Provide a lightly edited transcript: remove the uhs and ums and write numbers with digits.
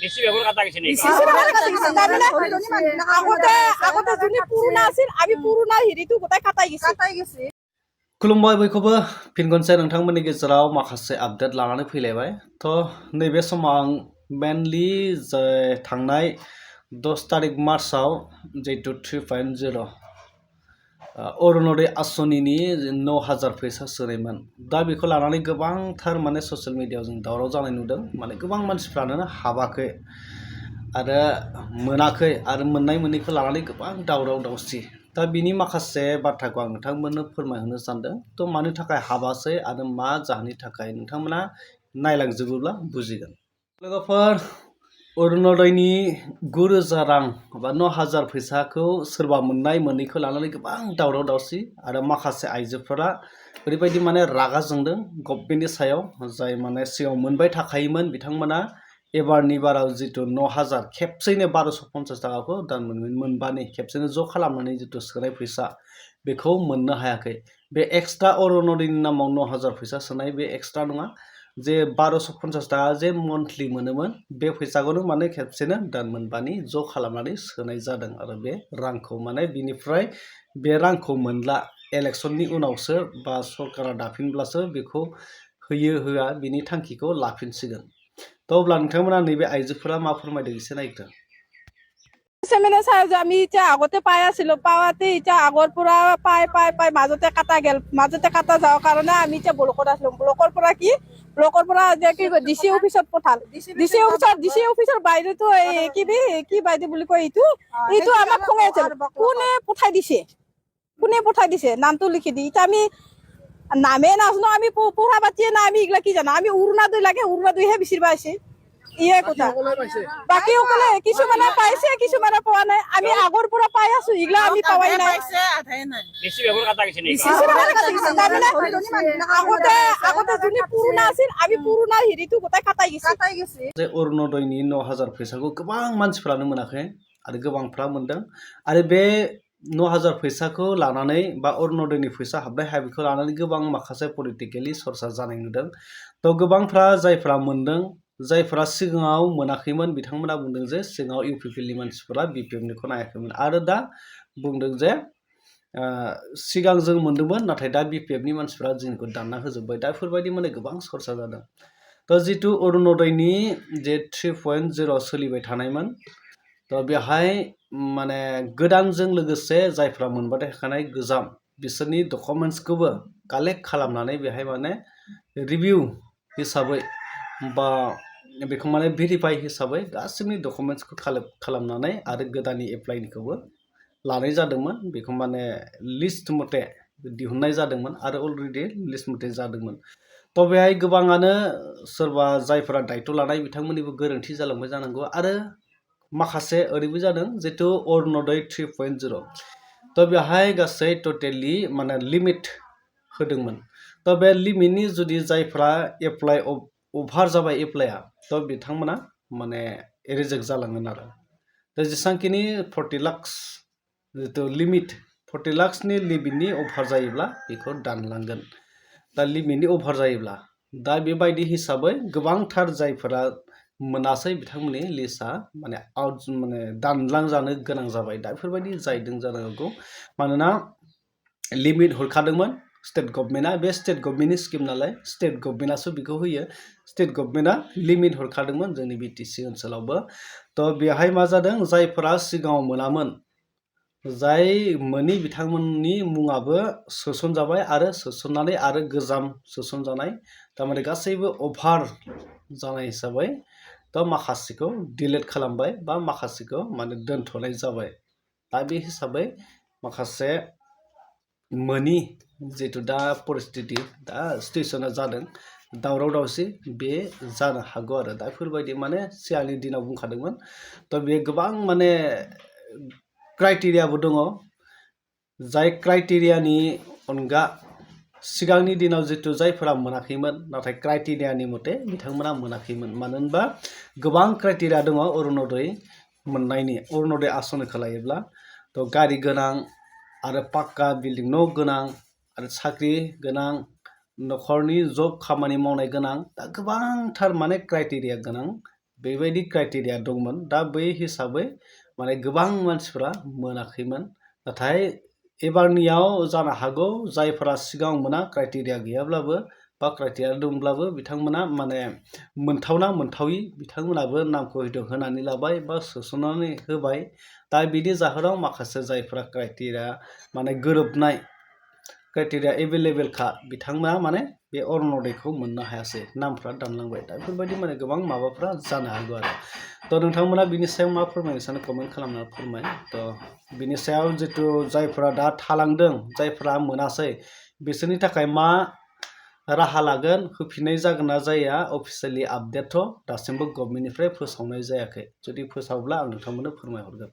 বেশি ব্যবহার কথা কিছু নেই আগতে যোনে পুরুনা আছিল আমি পুরুনা হিरिটো গোটাই কাটাই গেছি खुलुमबाय बयखौबो फिन खनसे नोंथांमोननि गेजेराव माखासे आपडेट लानानै फैलायबाय नैबे समाव आं मेनलि थांनाय 10 तारिख मार्चआव जिहेतु 3.0 अरुणोदय आसनिनि 9000 फैसा सोनायमोन दा बेखौ लानानै गोबांथार माने ससियेल मिडियायाव जों दावराव जानाय नुदों माने गोबां मानसिफ्रानो हाबाखै आरो मोनाखै आरो मोननाय मोनैखौ लानानै गोबां दावराव दावसि दा बिनि माखासे बाथ्राखौ आं नोंथांमोननो फोरमायहरनो सानदों थ' मानि थाखाय हाबासै आरो मा जाहोननि थाखाय नोंथांमोना नायलांजोबोब्ला बुजिगोन लोगोफोर अरुणोदयनि 9000 रां बा 9000 फैसाखौ सोरबा मोननाय मोनैखौ लानानै गोबां दावराव दावसि आरो माखासे आइजोफोरा ओरैबायदि माने रागा जोंदों गभर्नमेन्टनि सायाव जाय माने सिगाङाव मोनबाय थाखायोमोन बिथांमोना एबारनि बाराव जितु 9000 खेबसेयैनो 1250 थाखाखौ दान मोनबानि खेबसेनो ज' खालामनानै जितु सोनाय फैसा बेखौ मोननो हायाखै बे एक्सट्रा अरुणोदयनि नामाव 9000 फैसा सोनाय बे एक्सट्रा नङा जे 1250 थाखा जे मन्थलि मोनोमोन बे फैसाखौनो माने खेबसेनो दान मोनबानि ज' खालामनानै सोनाय जादों आरो बे रांखौ माने बिनिफ्राय बे रांखौ मोनला इलेक्शननि उनावसो बा सरकारा दाफिनब्लासो बेखौ होयो होआ बिनि थांखिखौ लाफिनसिगोन थ' अब्ला नोंथांमोना नैबे आइजोफोरा मा फोरमायदों एसे नायग्रो মানে চাই যে আমি এতিয়া আগতে পাই আছিলো পাওয়াতে এতিয়া আগৰ পৰা পাই মাজতে কাটা গেল মাজতে কাটা যাওয়ার কারণে আমি এতিয়া ব্লকত আছিলো ব্লকৰ পৰা যে কি ডিসি অফিসত পঠাল ডিসি অফিসৰ বাইদেউটো কি বাইদেউ বুলি কয় এইটো আমাক খঙাই আছিল কোনে পঠাই দিছে নামটো লিখি দি এতিয়া আমি নামে নাজানো আমি পঢ়া পাতিয়ে না আমি এগুলা কি জানো আমি উৰুণাদৈহে বিচাৰিব আহিছে ইয়ে কথা বাকি সকলে কিছুমানে পাইছে কিছুমানে পোৱা নাই আমি আগৰ পৰা পাই আছো ইগলা আমি পাৱাই নাই বেশি ব্যবহার কথা কিছু নেই আগতে যোনে পুরুনা আছিল আমি পুরুনা হিরিটো গোটাই কাটাই গেছি जे अरुणोदयनि 9000 फैसाखौ गोबां मानसिफ्रानो मोनाखै आरो गोबांफ्रा मोनदों आरो बे 9000 फैसाखौ लानानै बा अरुणोदयनि फैसा हाबनाय हाबिखौ लानानै गोबां माखासे पलिटिकेलि सरसा जानाय नुदों थ' गोबांफ्रा जायफ्रा मोनदों जायफ्रा सिगाङाव मोनाखैमोन बिथांमोना बुंदों जे सिगाङाव इउपिपिएलनि मानसिफोरा बिपिएफनिखौ नायाखैमोन आरो दा बुंदों जे सिगां जों मोनदोंमोन नाथाय दा बिपिएफनि मानसिफोरा जोंखौ दानना होजोब्बाय दा बेफोरबायदि माने गोबां सरसा जादों थ' जितु अरुणोदयनि जे 3.0 सोलिबाय थानायमोन थ' बेहाय माने गोदानजों लोगोसे जायफ्रा मोनबाय थाखानाय गोजाम बिसोरनि डकुमेन्ट्सखौबो कालेक्ट खालामनानै बेहाय माने रिभिउ हिसाबै बा बेखौ माने भेरिफाइ हिसाबै गासिबोनि डकुमेन्ट्सखौ खालामनानै आरो गोदाननि एप्लाइनिखौबो लानाय जादोंमोन बेखौ माने लिस्ट मथे दिहुननाय जादोंमोन आरो अलरेडि लिस्ट मथे जादोंमोन थ' बेहाय गोबाङानो सोरबा जायफोरा दायित्व लानाय बिथांमोननिबो गोरोन्थि जालांबाय जानांगौ आरो माखासे ओरैबो जादों जितु अरुणोदय 3.0 थ' बेहाय गासै टटेलि माने लिमिट होदोंमोन थ' बे लिमिटनि जुदि जायफ्रा एप्लाइ अभार जाबाय एप्लाइआ थ' बिथांमोना माने रिजेक्ट जालांगोन आरो दा जेसेबांखिनि 40 लाख जितु लिमिट 40 लाखनि लिमिटनि अभार जायोब्ला बेखौ दानलांगोन दा लिमिटनि अभार जायोब्ला दा बेबायदि हिसाबै गोबांथार जायफोरा मोनासै बिथांमोननि लिस्टआ माने आउट माने दानलांजानो गोनां जाबाय दा बेफोरबायदि जाहैदों जानो हागौ मानोना लिमिट हरखादोंमोन स्टेट गभर्नमेन्टआ बे स्टेट गभर्नमेन्टनि स्किम नालाय स्टेट गभर्नमेन्टआसो बेखौ होयो स्टेट गभर्नमेन्टआ लिमिट हरखादोंमोन जोंनि बिटिसि ओनसोलावबो थ' बेहाय मा जादों जायफोरा सिगाङाव मोनामोन जाय मोनि बिथांमोननि मुङाबो सोसनजाबाय आरो सोसननानै आरो गोजाम सोसनजानाय थारमाने गासैबो अभार जानाय हिसाबै थ' माखासेखौ डिलिट खालामबाय बा माखासेखौ माने दोनथ'नाय जाबाय दा बे हिसाबै माखासे मोनि जितु दा परिस्थिति दा सिटुएसना जादों दावराव दावसि बे जानो हागौ आरो दा बेफोरबायदि माने सिगांनि दिनाव बुंखादोंमोन थ' बे गोबां माने क्राइटेरियाबो दङ जाय क्राइटेरियानि अनगा सिगांनि दिनाव जितु जायफोरा मोनाखैमोन नाथाय क्राइटेरियानि मथे बिथांमोना मोनाखैमोन मानो होनबा गोबां क्राइटेरिया दङ अरुणोदय मोननायनि अरुणोदय आसनिखौ लायोब्ला थ' गारि गोनां आरो पाक्का बिल्डिं न' गोनां आरो साख्रि गोनां न'खरनि जब खामानि मावनाय गोनां दा गोबांथार माने क्राइटेरिया गोनां बेबायदि क्राइटेरिया दंमोन दा बै हिसाबै माने गोबां मानसिफोरा मोनाखैमोन नाथाय एबारनियाव जानो हागौ जायफोरा सिगाङाव मोना क्राइटेरिया गैयाब्लाबो बा क्राइटेरिया दंब्लाबो बिथांमोना माने मोनथावना मोनथावि बिथांमोनाबो नामखौ हयथ' होनानै लाबाय बा सोसननानै होबाय दा बिनि जाहोनाव माखासे जायफोरा क्राइटेरिया माने गोरोबनाय क्राइटेरिया एभेलेबेलखा बिथांमोना माने बे अरुण'दयखौ मोननो हायासै नामफ्रा दानलांबाय दा बेफोरबायदि माने गोबां माबाफ्रा जानो हागौ आरो थ' नोंथांमोना बिनि सायाव मा फोरमायनो सानो कमेन्ट खालामना फोरमाय थ' बिनि सायाव जितु जायफोरा दा थालांदों जायफोरा मोनासै बिसोरनि थाखाय मा राहा लागोन होफिननाय जागोन ना जाया अफिसियेलि आपडेटथ' दासिमबो गभर्नमेन्टनिफ्राय फोसावनाय जायाखै जुदि फोसावब्ला आं नोंथांमोननो फोरमायहरगोन।